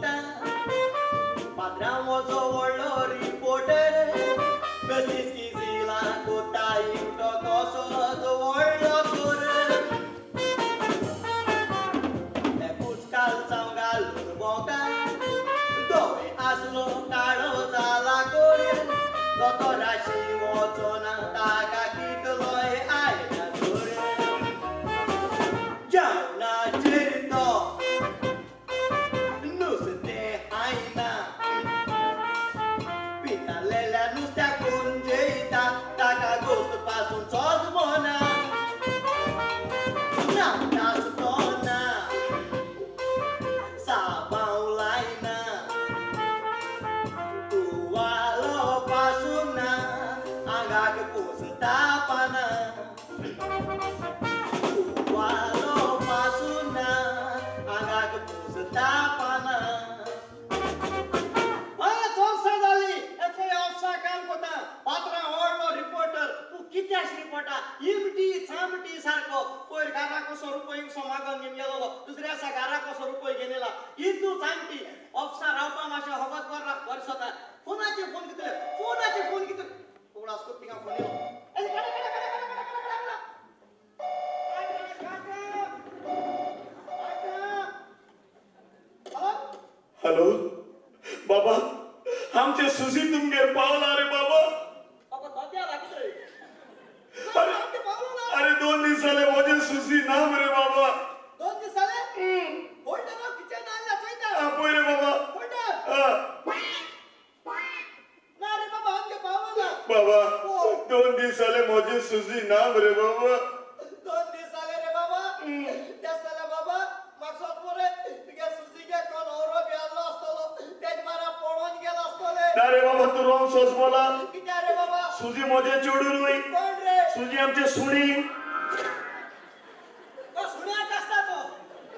भोंवता पात्रांव म्हजो व्हडलो रिपोर्टर बेस्तीस किजिला कोता एकटो कसोच व्हडलो चोर एकूच कालचांव घालून भोंवता दोळे आसलो काळो जाला कोर दोतोराशी वचोना ताका कितलोय आयला जोर जेवणाचेर तो नुस्तें खायना पिनालेल्या नुस्त्याकून जेयता ताका गोश्त पासून सोजमना ना नासतो ना साबांव लायना तुवालो पासून ना आंगाक पुसता पाना तुवालो पासून ना आंगाक पुसता पाना. 5 वर्सां जाली एथंय ऑफिसा काम कोता पात्रांव व्हडलो रिपोर्टर तूं कित्याक रिपोर्टा इमटी चामटी सारको पयर घरा कसो रुपय मागोन घेवन गेलोलो दुसऱ्या दिसा घरा कसो रुपय घेवन येयला इतू चामटी ऑफिसा रावपा मातशें होगत बरें दिसता. फोनाचेर फोन कितले फोनाचेर फोन कितले उगडास कोत थिंगा फोन येयलो. हॅलो बाबा आमचे सुजी तुमगेर पावला रे बाबा. अरे 2 दीस जाले म्हजे सुजी ना रे बाबा. 2 दीस जाले पळय रे बाबा. ना रे बाबा आमगे पावला बाबा 2 दीस जाले म्हजे सुजी ना रे बाबा. 2 दीस जाले रे बाबा. तेच जाल्यार बाबा म्हाका सोद मरे तुगे सुजी गे कोण होरो बी आसलो आसतलो तेज मारा पळोवन गेलो आसतले. ना रे बाबा तूं रोंग सोज बोला. कित्याक रे बाबा? सुजी म्हजे चेडूं न्हय. कोण रे? सुजी आमचे सुणी. तो सुण्याक आसता तो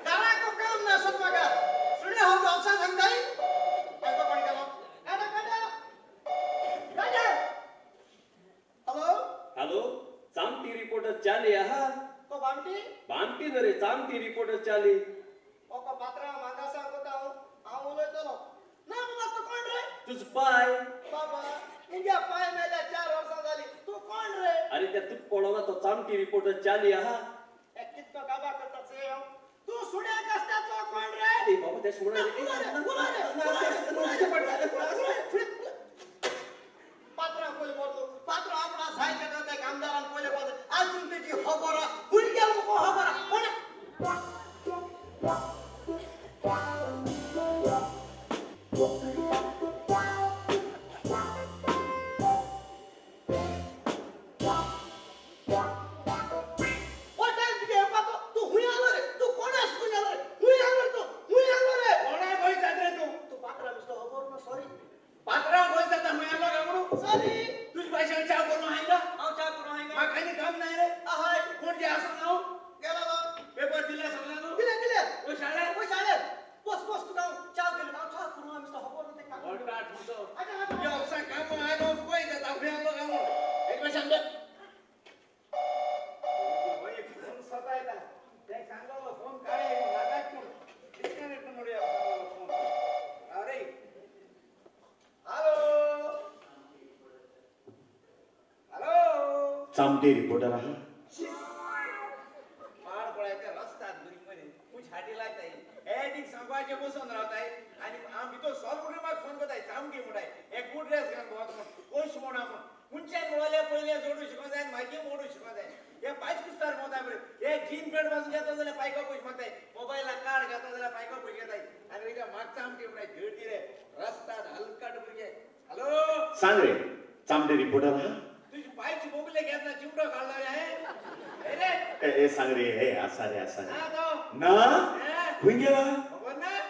घराक काम ना सोद म्हाका सुण्या हो ऑफिसा सांगताय. कोण गेलो? काडा काडा काडा. हॅलो हॅलो चामटी रिपोर्टर चाली आहा. तो बामटी? बामटी न्हय रे चामटी रिपोर्टर चाली. ओको पात्रांव म्हाका सांगता हांव हांव उलयतलो. ना बाबा तूं कोण रे? तुजो पाय. बाबा मुग्या पाय मेल्या 4 वर्सां जाली तूं कोण रे? अरे त्या तुका पळोवना तो चामटी रिपोर्टर चाली आहा. कितको काबा करता चोय हांव. तूं सुण्याक आसता तो कोण रे? ए बाबा त्या सुण्याक पात्रांव पयलीं मरलो. पात्रांव आपणा जाय तेन्ना त्या कामदारान पयले पावता आजून तेजी खबर खंय गेलो म्हाका खबर कोण. चामटे रिपोर्टर आहा. पाड पळयता रस्त्यात भुरगीं मरे पूण छाटी लागताय एक सांगपाचें बसून रावताय आनी हांव भितर सॉल्व म्हणून म्हाका फोन करताय चामटी म्हणटाय एक गुड ड्रेस घाल भोंवता म्हूण कोश म्हणा म्हूण मनशान म्हणल्यार पयलें जोडू शिकों जाय मागीर मोडू शिकों जाय. हे पांच कुस्तार भोंवताय बरे हे जीन पॅन्ट पासून घेता जाल्यार पायको पयशे मागताय मोबायलाक कार्ड घेता जाल्यार पायको पयशे घेताय आनी म्हाका चामटी म्हणटाय धड रे रस्त्यात हलकट भुरगे. हॅलो सांग रे चामटे रिपोर्टर आहा. तुझी पायची बोगले घेतला चिमटो काडला रे. ए सांग रे हे आसा रे आसा रे ना खंय गेला?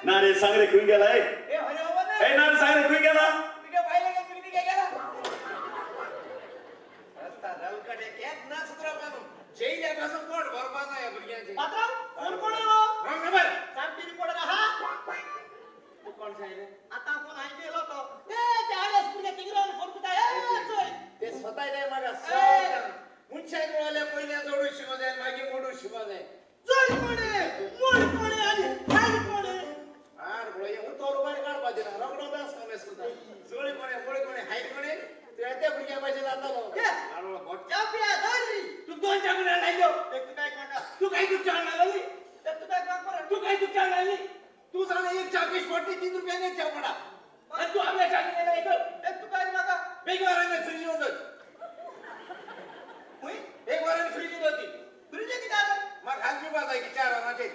ना रे सांग रे खंय गेला? ए ना रे सांग रे खंय गेला? तुगे बायले पिकनिक गेला रस्ता हलकट केत ना सुद्रा पासून जेयल्या पासून पोट भरपा ना ह्या भुरग्यांचें. पात्रांव फोन कोण येयलो? Wrong number. चामटी रिपोर्टर आहा. तूं कोण सांगलें? आतां फोन हांवें केलो तो ते आडस भुरगे थिंगरावन फोन करता. ए चोय ते स्वता म्हाका मनशान म्हणल्यार पयलें जोडू शिकों जाय मागीर मोडू शिकों जाय. जोड कोणे मोड कोणे आनी भायर कोणे. आड पळय उतर 3 रुपयांनी च्या पडा. आणि तू आपल्या च्या गेला एक तू काय माका एक वाराने फ्रीज होतो. होय एक वाराने फ्रीज होती. फ्रीज किती आलं? मग खालची बाज आहे की 4 वरांचे.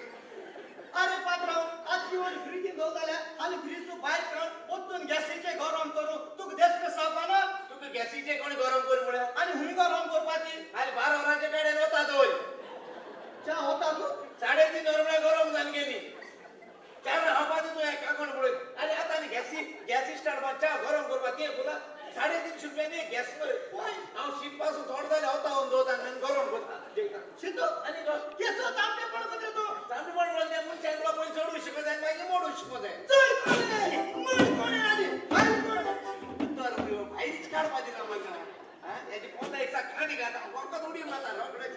अरे पात्राव आज दिवस फ्रीज दवरताल्या आनी फ्रीज तू भायर काडून परतून गॅसीचे गरम करून तुका देश सापाना. तुका गॅसीचे कोणी गरम करू म्हळ्यार आनी हुंय गरम करपाची? आनी 12 वरांचे कडेन वता दवर च्या वता तूं 3.5 वर म्हळ्यार गरम जावन गेली. 4 हापाचे तूं हें काकोण पळय. आनी आतां आनी गॅसी गॅसी स्टार्ट च्या गरम करपाक तें फुलां 350 रुपयांनी गॅस मरे. हांव शीत पासून थोडो जाल्यार वता दवरता आनी गरम करता जेवता. शितो आनी केसो तांबडेपण करता तूं. तांबडेपण म्हणल्यार तें मनशान तुका पयलीं चडूं शिकों जाय मागीर मोडूं शिकों जाय. चड कोणें मड कोणें आनी भायर कोणें तर भायरीच काडपा दिना म्हाका. हेजी पोंदा एक काणी घाता वखद उडी मारता रोखडेच.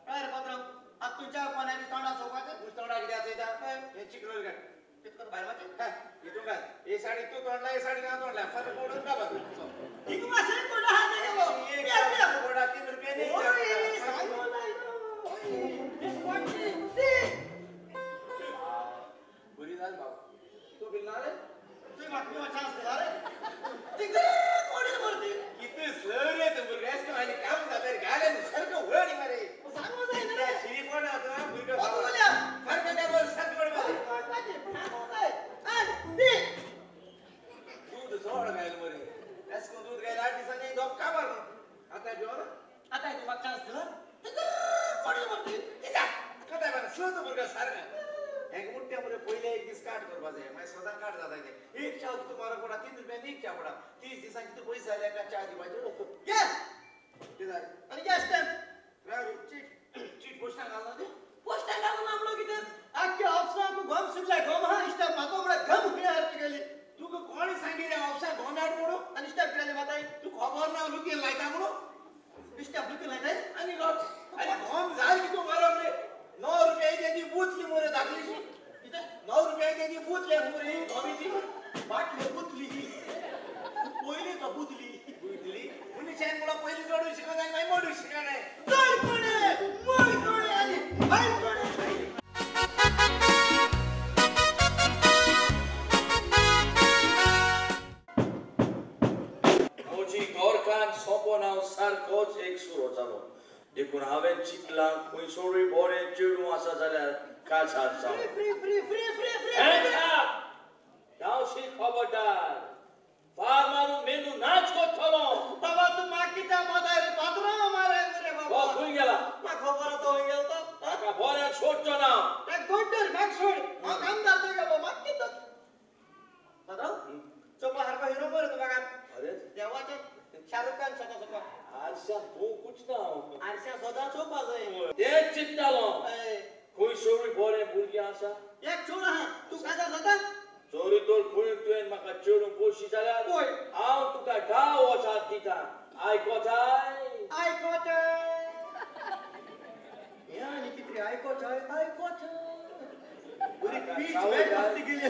काय रे पात्रांव आतां तुमच्या कोणाची तोंडा चोवपाचें? तोंडा कित्याक चोयता? हें चिकल घाल कितको भायर वचें? हितून घाल. हे साडी तूं तोंडला हे साडी हांव तोंडला फरक पडून काबार. हिंगा मातशें कोण आहा तें गेलो. कोडा 3 रुपयांनी. बरी जाल भाऊ. तूं बिल ना रे? तुवें म्हाका चान्स दिला रे. तिका कोणी भरती कितें स्लो रे तूं भुरगो. एशें आनी काम जाता रे घाले सारको व्हड मरे. सांगू जायना रे. शिरी कोण आसा भुरगो सारको त्या सारको दूध चड घायल मरे. एशें करून दूध घायल 8 दिसांनी दोग काबार. आतां जेवण आतां तूं म्हाका चान्स दिला. कोणी भरती कथाय बारा स्लो तूं भुरगो सारको. हें मुट्ट्या मरे पयले एक दीस काट करपा जाय मागीर सदां काट जाता तें. एक च्या तूं म्हारग पडटा 3 रुपयांनी एक च्या पडटा. 30 दिसांनी तूं पयशे जाले काय च्या दिवपाच्यो. गॅस कितें जालें? आनी गॅस स्टॅम्प चीट चीट पोस्टान घालना तें? पोस्टान घालून आमलो कितें? आख्खे ऑफिसाक घम सुटल्या घम हा इश्टाक म्हाका म्हळ्यार घम खंय हाडली गेली. तुका कोणी सांगिल्लें ऑफिसाक घम हाड म्हणून? आनी इश्टाक कितें जालें म्हाका? तूं खबर ना लुकीन लायता म्हणून? इश्टाक लुकीन लायताय? आनी आनी घम जाल कितू म्हारग रे. 9 रुपया ती बुतली मरे धाकलीशी. कितें? 9 रुपया ती बुतली मरे घमीची. बाटली बुतली पयली तो बुतली बुतली मनशान म्हणून पयलीं चडूं शिकों जाय मागीर मोडूं शिकों जाय. चड कोणें मड कोणें आनी भायर कोणें. म्हजी घरकान्न सोंपोन हांव सारकोच एक सुरो जालो. देखून हांवें चिंतलां खंयसरूय बरें चेडूं आसा जाल्यार काजार जावं. Free free free free free. धांवशी खबरदार फार मारून मेंदू नाच करतलो. बाबा तूं म्हाका कित्याक मारताय रे पात्रांव माराय मरे बाबा. खंय गेला? म्हाका खबर तो खंय गेलो तो. म्हाका बऱ्याक सोडचो ना. त्या गोड्डर म्हाका सोड. हांव कामदार थंय गेलो म्हाका कितें. पात्रांव चोपा सारको हिरो मरे तूं म्हाका. अरे देवाचें शाहरुख खान सदां चोपा. आरशान पोवंकूच ना हांव. आरशान सदां चोवपा जाय. तेंच चिंततालो खंय सोडूय बरें भुरगें आसा. एक चोर आहा तूं काजार जाता? चोरी तर खंय तुवें म्हाका चेडूं पोशी जाल्यार हांव तुका 10 वर्सां दिता. आयकोताय? आयकोताय. हें आनी कितें आयकोताय आयकोताय. बरी पीच मेट मस्ती गेली.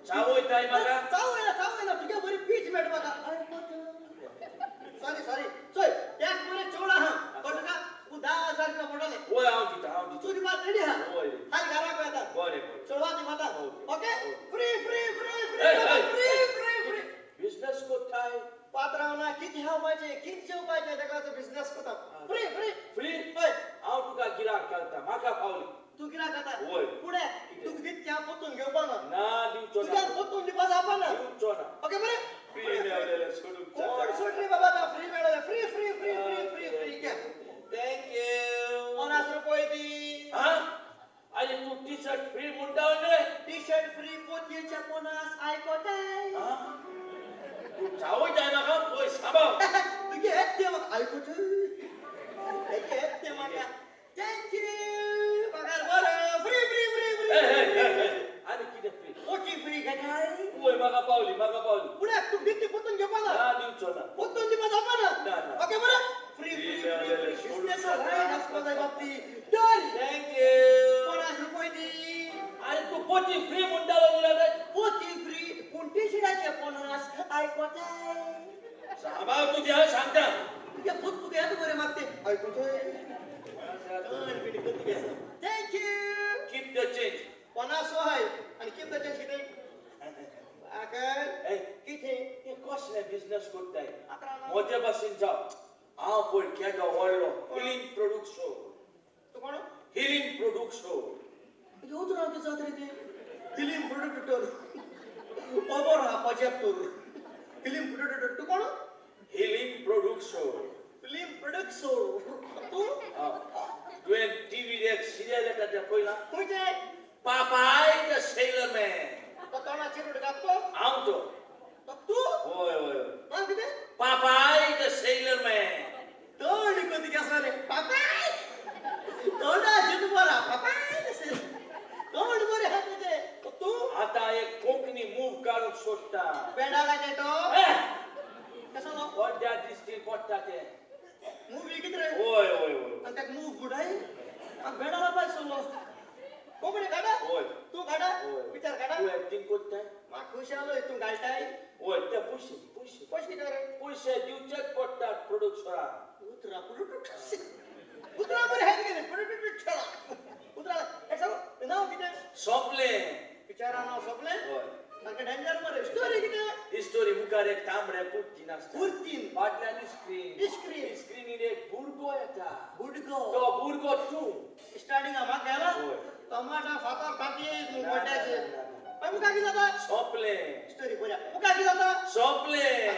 चावयताय म्हाका? चावयना चावयना तुगे बरी पीच मेट म्हाका. आयकोताय. Sorry sorry. चोय एक बरें चोड आहा कळ्ळें तुका? तूं 10,000 रुपया पडटले. वय हांव दिता हांव दिता. तूं दिवपाक रेडी आहा? वय. हाल घराक वता. बरें बरें. चोडवा दिवपाक. Okay? Free free free free free free free. Business कोत्ताय? पात्रांव ना कितें खावपाचें कितें जेवपाचें तेका लागून बिजनेस कोता. Free free free. हय. हांव तुका गिराक घालता म्हाका पावली. तूं गिराक घालता? वय. फुडें तुका दित हांव पोतून घेवपा ना. ना दिवचो ना. तुज्यान पोतून दिवपा जावपा ना. दिवचो ना. ओके बरें? फ्री मेळलेलें सोडूंक कोण सोडली बाबा ना फ्री मेळलें. Free free free free free free घे. Thank you. 50 रुपये दी. हां आनी तूं टी शर्ट फ्री म्हणटा न्हय? टी शर्ट फ्री पोतयेचे 50 आयकोताय. तूं चावयताय म्हाका पळय साबाव. तुगे हेच ते म्हाका आयकोताय. हेच ते म्हाका. Thank you. पगार बरो. Free free free free. आनी कितें फ्री? पोती फ्री घेताय. वय म्हाका पावली म्हाका पावली. फुडें तूं दित ती पोतून घेवपा ना. ना दिवचो ना. पोतून दिवपा जावपा ना. ना ना. ओके बरें? Free free free free. Business आसपा जाय बाबती. डन. Thank you. 50 रुपये दी. आनी तूं पोती फ्री म्हणटालो जाल्यार? पोती फ्री पूण टी शर्टाचे 50 आयकोताय. साबाव तुजें हांव सांगता. तुगे भूत तुगे येता बरें मागते. आयकोताय. Thank you. Keep the change. 50 हाय आणि किती कितें आकर कितें ते कसले बिझनेस करताय म्हजे भाशेन जाव हांव पळय केदो व्हडलो हिलींग प्रोडक्शन तूं कोण हिलींग प्रोडक्शन उतरां कितें जाता रे तें हिलींग प्रोडक्टर खबर आहा प्रोजेक्टर फिल्म प्रोडक्टर तूं कोण हिलींग प्रोडक्शन फिल्म प्रोडक्शन तूं तुवें टीव्हीर एक सिरियल येता तें पळयलां खंयचें पापाय the sailor man तो तोंडाचेर उडकात तो हांव तो तूं हय हय हांव कितें पापाय the sailor man तोंड कोती केसो रे पापाय तोंडाचेर बरा पापाय तोंड बरें आहा तुजें तूं आतां एक कोंकणी मूव काडूंक सोदता बेडाला काय तो कसो नो पड्ड्या दिश्टीन पडटा तें मूवी कितें रे हय हय हय आनी ताका मूव बुडाय आनी बेडाला पाय सोडलो कोंकणी काडा हय तूं काडा हय विचार काडा तूं एक्टींग करताय म्हाका खुश जालो तूं घालताय हय ते पयशे पयशे पयशे कितें रे पयशे दिवचेच पडटात प्रोडक्शनाक उतरां प्रोडक्शन उतरां बरें आहा कितें प्रोडक्शन उतरां एक सांग नांव कितें सोंपलें पिक्चरा नांव सोंपलें हय सारकें डेंजर मरे स्टोरी कितें स्टोरी मुखार एक तांबडे कुर्तीन आसता कुर्तीन फाटल्यान स्क्रीन स्क्रीन स्क्रिनीर एक भुरगो येता भुरगो तो भुरगो तूं स्टार्टिंग म्हाका गेला हय टमाटा फातर तांतये ना, पड्ड्याचेर ना, ना, ना. मागीर मुखार कितें जाता सोंपलें स्टोरी बरी मुखार कितें जाता सोंपलें